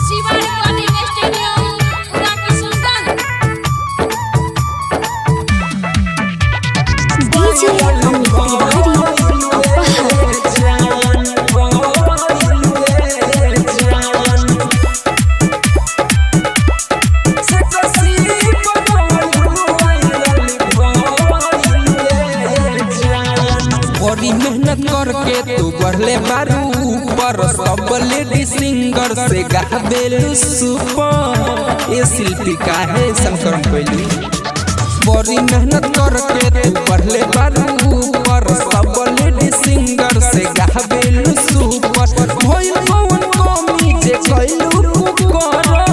Shiva recording studio Uda Kishanganj. DJ Amit Tiwari अपहर। बड़ी मेहनत करके तू बढ़ले बारू ऊपर, सब लेडी सिंगर से गाबेलू सुपर। ए शिल्पी काहे संकरम कैलू? बड़ी मेहनत करके तू बढ़ले बारू ऊपर, सब लेडी सिंगर से गाबेलू सुपर। भइल कौन कमी जे कैलू कुकरम?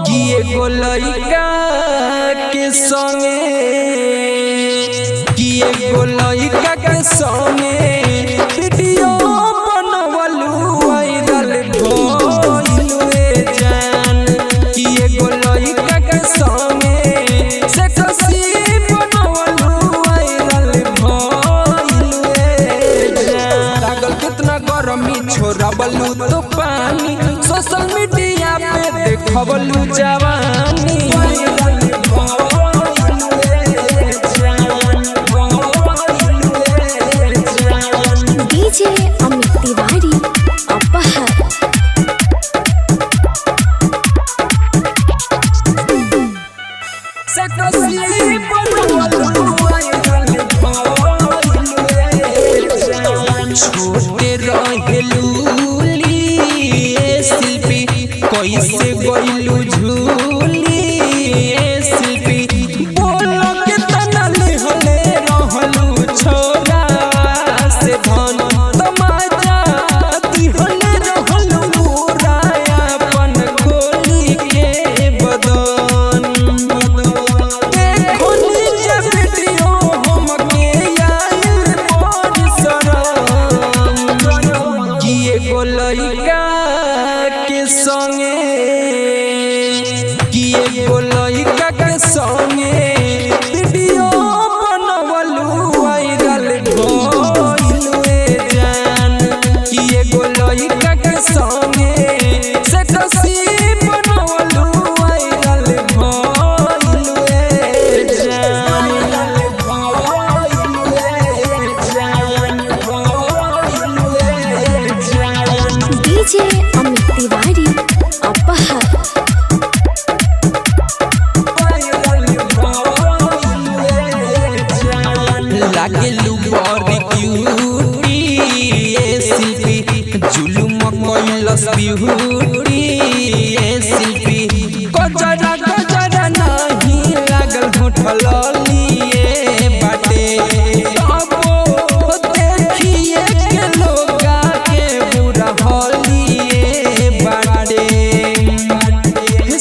कि एगो लइका के संगे, कि एगो लइका के संगे वीडियो बनवलू वायरल भइलू ए जान। कि एगो लइका के संगे से कसी बनवलू वायरल भइलू ए जान। लागल कितना गरमी छोड़बलू तो पानी, सोशल मीडिया पे देखबलू जवानी। डीजे अमित तिवारी अपहर। छोटे रहेलू शिल्पी, कैसे गइलू झूली ए शिल्पी? बोल के तना लेहले रहलू छोरा से धन, तमाचा दिहले रहलू मोरा अपन खोली के बदन। देखो नीचे वीडियो हमके आइल बड़ शरम। कि एगो लइका के संगे, कि एगो लइका के संगे वीडियो बनवलू वायरल भइलू ए जान। कि एगो लइका के संगे से कसी बनवलू वायरल भइलू ए जान। डीजे अमित तिवारी अपहर। लागेलू बड़ी क्यूटी ए शिल्पी, जुलुम कैलस बिहुटी ए शिल्पी। गजरा गजरा नहीं लागल होठल लिए बाटे, तबो देखिए के लोगा के बुरा हलिए बाटे।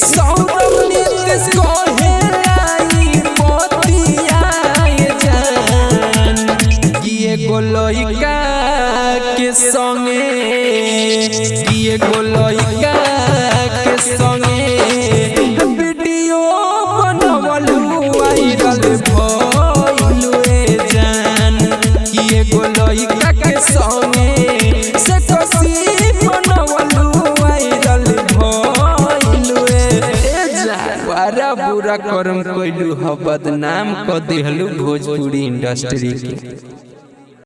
सौरभ नीतीश कहे आई मोतियाए जान। कि एगो लइका के संगे, कि एगो लइका के संगे वीडियो बनवलू वायरल भइलू ए जान। कि एगो लइका के संगे से कसी बनवलू वायरल भइलू ए जान। बड़ा बुरा कर्म कैलू ह, बदनाम क दिहलू भोजपुरी इंडस्ट्री के।